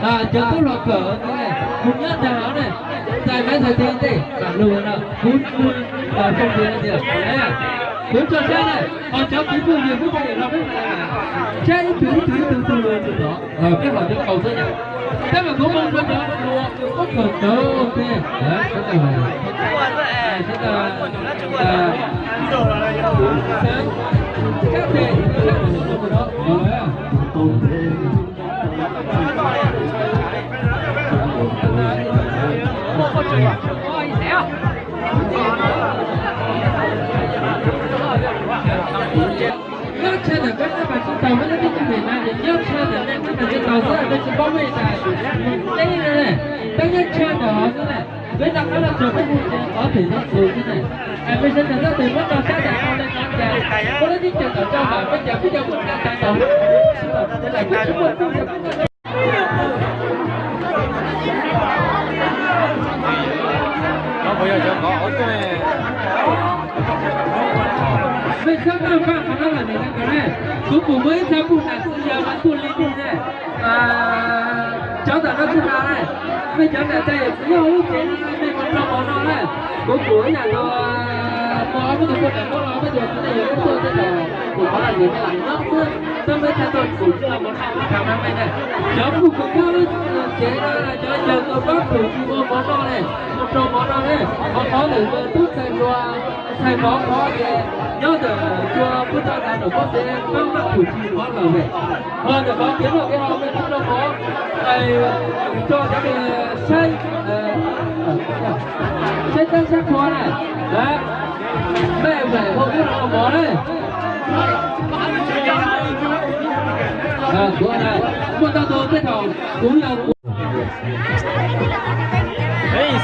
Cov tub hluas kawm mus nyob ntawm hauv ne, txais maiv txhais tes tej mam lug no, kuv, kuv tso saib na, ho cov kwv tij phooj ywg peb pab niam hlob peb mam saib ib tug ib tug ib tug tus tus tod, peb ho cov kaus xwb yom. Peb mam kuv mus rau cov hluas kawm tawv ua ke, sab tes sab tes no. Nyob tshaw ntawm peb nab pas tsis taus, peb nab tib tug pem na, nyob tshaw ntawm nej nab pas tsis taus xwb, peb tsis paub mej tas mus teb na, peb nyob tshaw ntawm hov xwb na. Peb rov qab los tsuas peb hu ces qhov pem no tus xwb na. Peb sawv daws tab tes muab tau sab tas tau le no cas, muab lub teb chaws tom tso mas peb cov peb cov muaj tsa tas tau. Mej txhob maj npaj qhov no lawm ne, kuv pum muaj ib txha puj nam txiv yawg mas tuaj li nej ne. Cov ntawm no tsis tas ne, mej cov niam tais yawm txiv nyob hauv lub tsev no mej mus rau mov no na. Kuv pum ib yam nkaus, muaj ob peb tug poj niam muab los peb tug txiv neej yawg tuaj tej zaum pum qhov no ces mej lam nyob xwb, tab mej txhaj tuaj pum tsis los mov no mas tham mas mej na. Cov puj kws nyob lub tsev no, cov yawg kws pab pum tsis ua mov no ne, mus rau mov no ne, qhov qhov ntawm tub ntxhais hluas ntxhais mov qhov ces nyob ntawm cua pub toj tas nram pob tsev pab maj pum tsis mov lawm ne. Ho ntawm qhov kev noj kev haus mej pab rau mov, tso cov saib, saib tab saib qhua na, mej mam hau ib los mov na. Kuv muaj ntau tus tej thaum kuv yog kuv.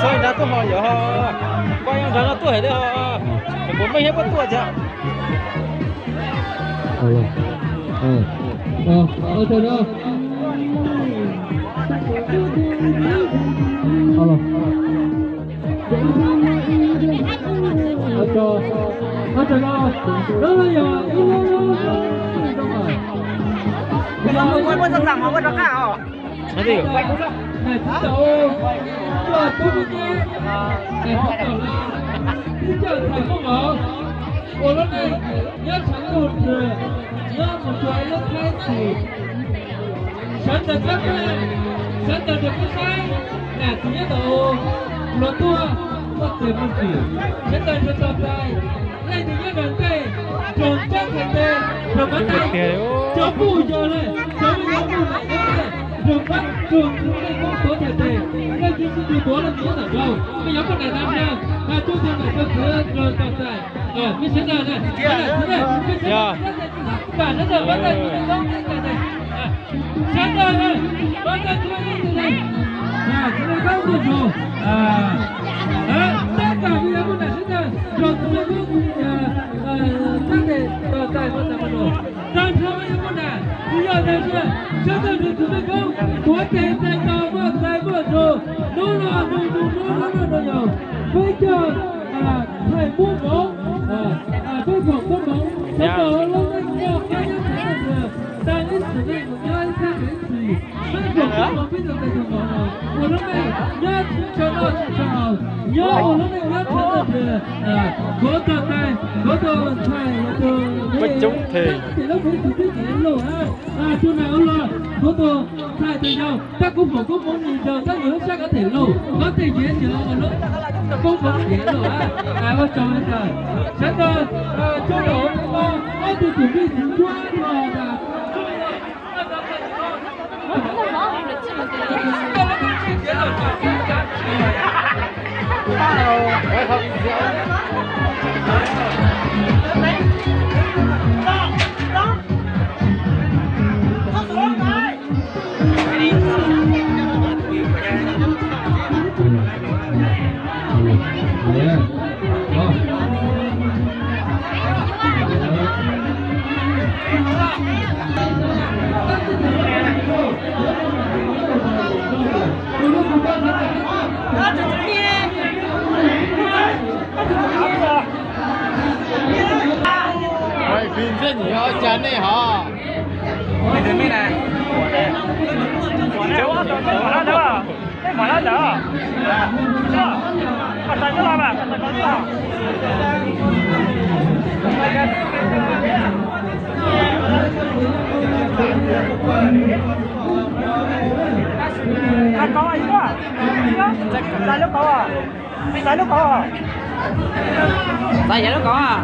Xob nrad tuaj ho yog, koj nrad no tuaj hais li ho, kuv mej thiab puab tuaj cas. Ua lub neej nyob tshav ntuj nrwg, nyob mus txog ib lub thaib xwm, sawv daws txhob pab, sawv daws nrog peb saib, nam txiv nyob tau hluas tuaj, tuaj txais mus tsim, sawv daws nrog txog txais, leej twg nyob nram ntej, nrog txhais tes, nrog pab tais, cov puj yog lawm, cov me nyuam puj nam nyob lawm, nrog pab, nrog txhais tes, leej twg tsis tuav los nyob ntawm nraud, me nyuam puj nam nrog, tub txhais nam txhais txwv nrog txog txais, mej sawv daws na, mej sawv daws, pab tais, sawv daws, pab tais, sawv daws, pab tais, sawv daws, tab tom me nyuam puj nam sawv daws nrog txhais tes, tab tom txais mus txais mus los, tag nrho me nyuam puj nam txiv yawg tag sawv daws nrog txhais tes, tuav tes txais tos muaj txais muaj txus, hnub no nug nug hnub no nug nug yaus, peb coj txhais muab mov, peb pom muab mov, sawv daws lub neej noj qab nyob tshav ntuj nrwg, tag ib txhis neej mus nyob ib txhis, peb pom muab mov peb tug tes tug mov los ua lub neej nyob tshav ntuj nrwg, nyob ua lub neej nyob tshav ntuj nrwg. Kuv tau tais, kuv tau ntxhais, kuv tau tes lub peb tug peb tug lauj, tus nam ua los, kuv tau ntxhais tus yau, tab kuv pom kuv pom nws yog tab nws lub sab kov them lauj, kov them yev nws ua lub koob kov them lauj, ua tsaug ntawd, sawv daws tso rau ob tug tub peb tug ncuab no. Quay phim xwb nhỉ, ua cas nej hov? Mej twg mej na? Cov ob tau Mov lab ntawd, mov lab ntawd. Koj txais koj los mas, koj txais koj los. Txais kauv, txais lub kauv, txais lub kauv. Txais yam lub kauv.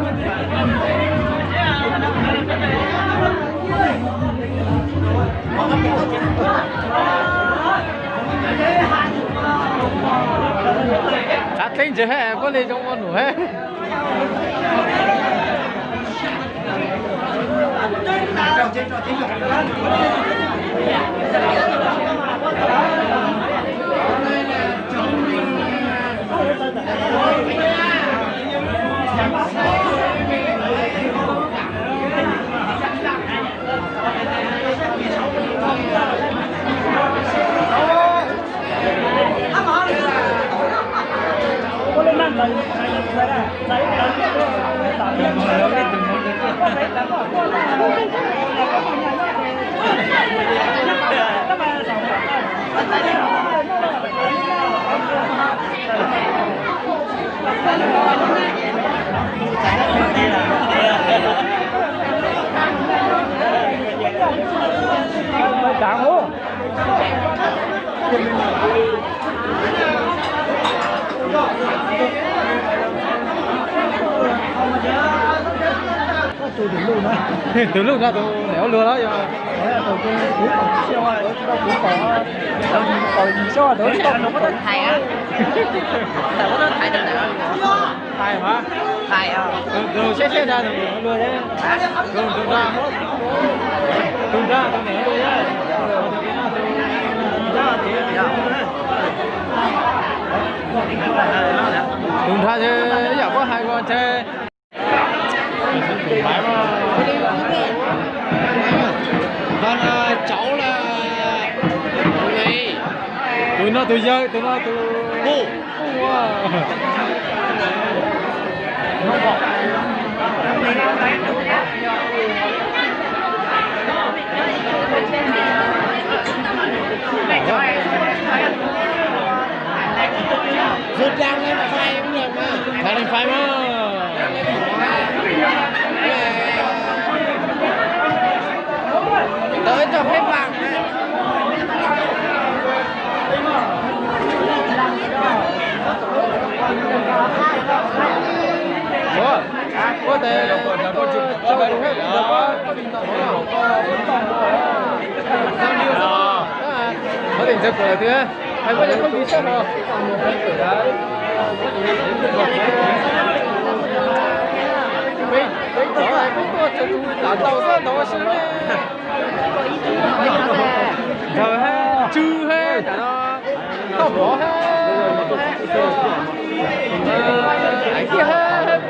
Txav teb ntses, puab li zoo ua num he. Dam ub. Tus luj no tus niam ua luag los yog? Hais mas. Tus seb seb nrag tus niam ua luag thiab. Tus nrag, tus nrag tus niam ua luag thiab. Tus nrag yam muab hais ua ntshe. Tus no tus yawg, tus no tus quj. Dag leej fais mas. Tawm cov peb pam. Ua tes, qhov tias ntxawg pom tias hais koj cov phooj ywg sab no. Peb, peb cov peb tuaj tsawg tus tam tau xwb ntov si ne. Ntxawg hab, tswv hab, tam no toj pov hab, hais kiag hab.